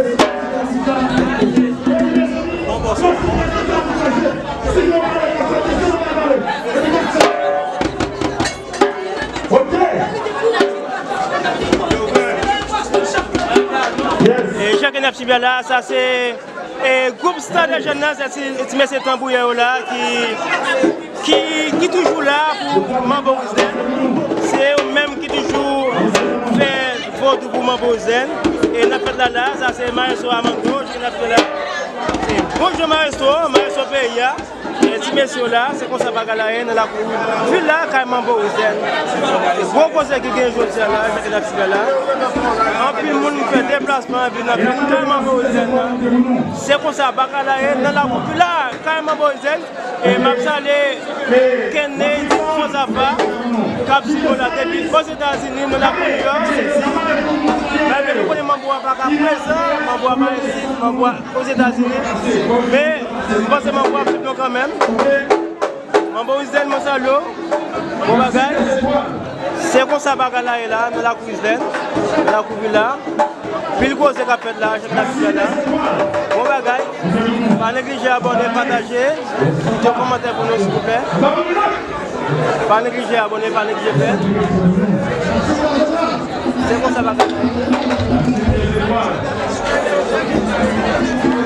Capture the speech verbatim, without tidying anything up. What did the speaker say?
E jan ke n ap swiv la, sa se e gwoup Star de Jeunes nan, se ti, ti mesye tanbouyè yo la ki, ki, ki toujou la pou Manbo Wisden. Se yo menm ki toujou fè vodou pou Manbo Wisden. E nan fèt la la, sa se Maestro Amando ki n ap fè la. E bonjou Maestro, Maestro peyi a. E ti mesye yo la, se konsa bagay la ye nan lakou vil la, kay Manbo Wisden. Gwo koze ki gen jodi a la, jan ke n ap swiv la. Anpil moun fè deplasman vin nan vil kay Manbo Wisden nan. Se konsa bagay la ye nan lakou vil la, kay Manbo Wisden. E m ap salye Kenneth Jozafa, k ap swiv nou la depi Ozetazini, nan lakou New York City. Malgre nou konnen Manbo a pa ka prezan, Manbo a pa isit, Manbo a Ozetazini. Men, m panse Manbo ap swiv nou kanmenm. Manbo Wisden, mwen salye w. Bon bagay. Se konsa bagay la ye la, nan lakou Wisden, nan lakou vil la. Pil koze k ap fèt la, jan n ap di la. Bon bagay. Pa neglije abòne, pataje, kite yon kòmantè pou nou, silvouplè. Pa neglije abòne, pa neglije fè. Se konsa bagay la ye.